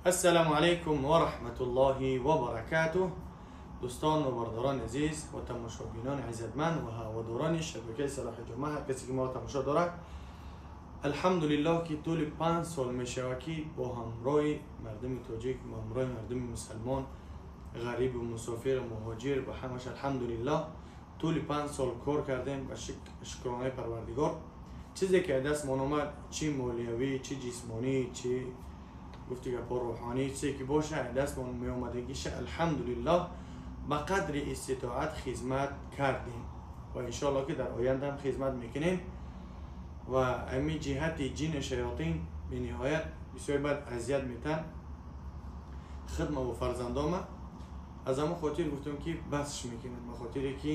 Ассалому алайкум ва раҳматуллоҳи ва баракатуҳ. Дӯстон ва бародарони азиз ва тамошобинони иззатманд ва ҳаводорони шабакаи Салоҳи Ҷумъа, ҳар касе ки моро тамошо дорад, алҳамдулиллоҳ, ки тӯли 5 сол мешавад, ки бо ҳамроҳи мардуми тоҷик, бо ҳамроҳи мардуми мусалмон, ғарибу мусофир, муҳоҷир ва ҳамаш, алҳамдулиллоҳ, тӯли 5 сол кор кардем. Ба шукронаи Парвардигор, чизе ки аз дастмон омад, чӣ молиявӣ, чӣ ҷисмонӣ, чӣ гуфти гапҳо рӯҳонӣ, чизе ки боша, аз дастмон меомадагиша, алҳамдулиллоҳ, ба қадри иститоат хизмат кардем ва иншоалло, ки дар оянда ҳам хизмат мекунем. Ва ҳамин ҷиҳати ҷину шаётин бениҳоят бисёр бад азият метан хидма ва фарзандома. Аз ҳамон хотир гуфтам, ки басш мекунем, ба хотире ки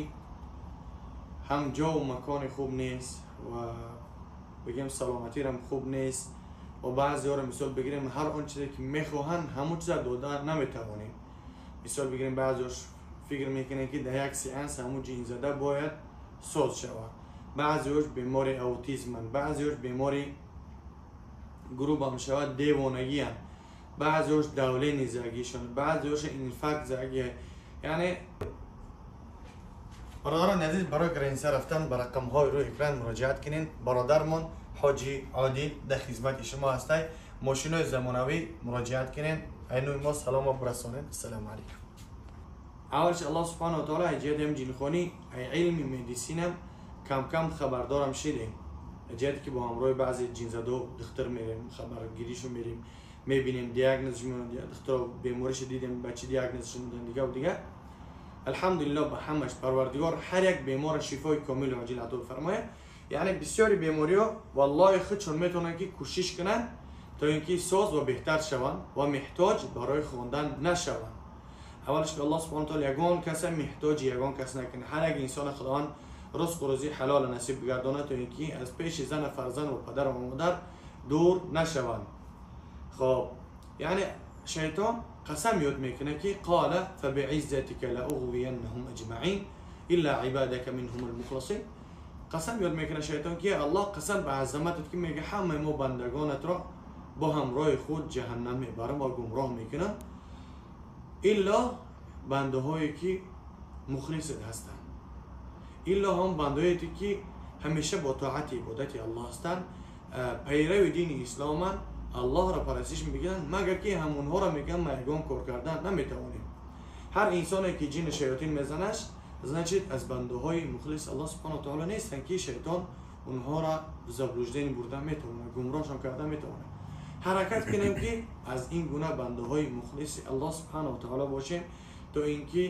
ҳам ҷову макони хуб нест ва бигем, саломатирам хуб нест ва баъзеҳоро, мисол бигирем, ҳар он чизе ки мехоҳанд, ҳамон чиза дода наметавонем. Мисол бигирем, баъзеҳош фикр мекунанд, ки дар як сеанс ҳамун ҷинзада бояд соз шавад. Баъзеҳош бемори аутизманд, баъзеҳош бемори грубо мешавад девонагианд, баъзеҳош давление загишон, баъзеҳош инфаркт загия. Яъне, бародарони азиз, барои граница рафтан ба рақамҳои рӯи экран муроҷиат кунед. Бародармон Ҳоҷи Одил дар хизмати шумо ҳастай. Мошинои замонавӣ, муроҷиат кунед. Айнуи мо саломо бирасонед. Ассалому алайкум. Аввалш, Аллоҳ субҳану таала, ҷиҳати ҳам ҷинхонӣ, илми медисинам кам-кам хабардорам шидем, ҷиҳате ки бо ҳамроҳи баъзе ҷинзадо духтур мерем, хабаргиришу мерем, мебинем, диагнозш, духтуро бемориша дидем, ба чӣ диагнозш мудан, дигаву дигар. Алҳамдулиллоҳ, ба ҳамаш Парвардигор ҳар як бемора шифои комилу оҷил ато фармояд. Яъне бисёри бемориҳо, валлоҳи, худшон метавонанд, ки кӯшиш кунанд, то ин ки соз ва беҳтар шаванд ва меҳтоҷ барои хондан нашаванд. Аввалш, ки Аллоҳ субҳана таала ягон каса меҳтоҷи ягон кас накунад. Ҳар як инсона Худованд ризқу рӯзии ҳалола насиб бигардонад, то ин ки аз пеши зана, фарзанд ва падару модар дур нашаванд. Хоб, яъне шайтон қасам ёд мекунад, ки قال فبعزتك لأغوينهم أجمعين إلا عبادك منهم المخلصين. қасам ёд мекунад шайтон, ки Аллоҳ, қасам ба азаматат, ки мега, ҳамаи мо бандагонатро бо ҳамроҳи худ ҷаҳаннам мебарам ва гумроҳ мекунам, илло бандаҳое ки мухлисат ҳастанд, илло ҳам бандаҳое ки ҳамеша бо тоати ибодати Аллоҳ ҳастанд, пайрави дини исломанд, Аллоҳро парастиш мекунанд, магар ки ҳамонҳоро, мегӯям, ма ягон кор кардан наметавонем. Ҳар инсоне ки ҷини шаётин мезанаш, значит, аз бандаҳои мухлис Аллоҳ субҳану таоло нестанд, ки шайтон онҳоро заблуждение бурда метавонад, гумроҳшон карда метавонад. Ҳаракат кунем, ки аз ин гуна бандаҳои мухлиси Аллоҳ субҳану таоло бошем, то ин ки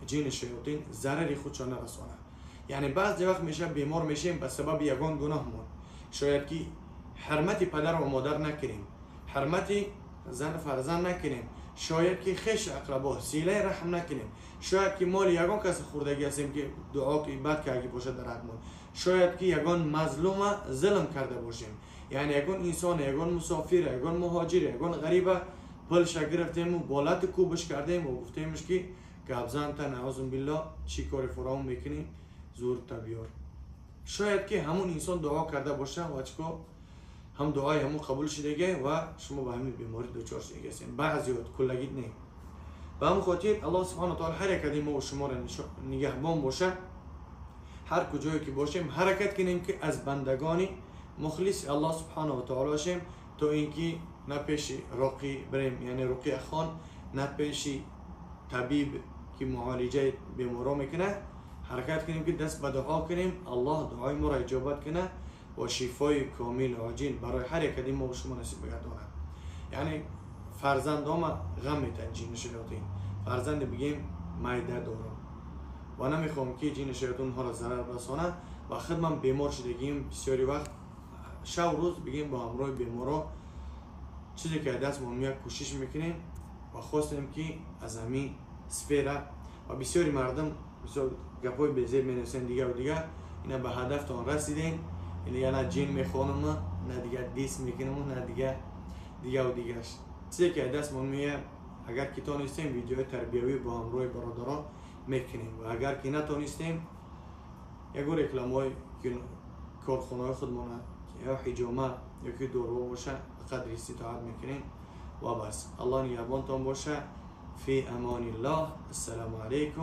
ҷини шаётин зарари худшон нарасонад. Яъне баъзе вақт мешавад, бемор мешавем ба сабаби ягон гуноҳмон. Шояд ки ҳурмати падару модар накунем, ҳурмати зан, фарзанд накунем, шояд ки хеш, ақрабо, силаи раҳм накунем, шояд ки моли ягон каси хӯрдагӣ ҳастем, ки дуо ки бад карги бошад дар ҳақмон, шояд ки ягон мазлума зулм карда бошем, яъне ягон инсон, ягон мусофир, ягон муҳоҷир, ягон ғариба пулша гирифтему болати кӯбиш кардем ва гуфтемш, ки гапзанта, наъузу биллоҳ, чӣ кори фароҳам мекунӣ, зурта биёр. Шояд ки ҳамон инсон дуо карда боша ва чикор, ҳам дуои ҳамон қабул шудаге ва шумо ба ҳамин беморӣ дучор шудаги ҳастем. Баъзеот, куллагӣ не. Ба ҳамин хотир Аллоҳ субҳану таала ҳар як ади мо шуморо нигаҳбон боша. Ҳар куҷое ки бошем, ҳаракат кунем, ки аз бандагони мухлиси Аллоҳ субҳану таоло бошем, то ин ки на пеши роқӣ бирем, яъне руқияхон, на пеши табиб, ки муолиҷаи беморо мекунад. Ҳаракат кунем, ки даст ба дуо кунем, Аллоҳ дуои моро иҷобат кунад ва шифои комил оҷил барои ҳар як ади мо шумо насиб бигардонад. Яъне фарзандома ғам метан ҷини шаётин. Фарзанде, бигем, майда дорам ва намехоҳам, ки ҷини шаётин онҳоро зарар расонад. Ва худман бемор шудагием бисёри вақт, шав рӯз, бигем, бо ҳамроҳи беморо чизе ки аз дастмон меяд, кӯшиш мекунем ва хостем, ки аз ҳамин сфера. Ва бисёри мардум бисёр гапҳои безеб менависанд, дигару дигар. Ина ба ҳадафтон расидем. Дигар на ҷин мехонам, на дигар дис мекунам, на дигар дигару дигараш. Чизе ки аз дастмон меяд, агар ки тонистем, видеои тарбиявӣ бо ҳамроҳи бародарон мекунем ва агар ки натонистем, ягон рекламаҳои корхонаҳои худмона, ё ҳиҷома, ё ки доруҳо боша, ба қадри иститоат мекунем. Ва бас, Аллоҳ нигаҳбонтон боша. Фи амониллоҳ, ассалому алайкум.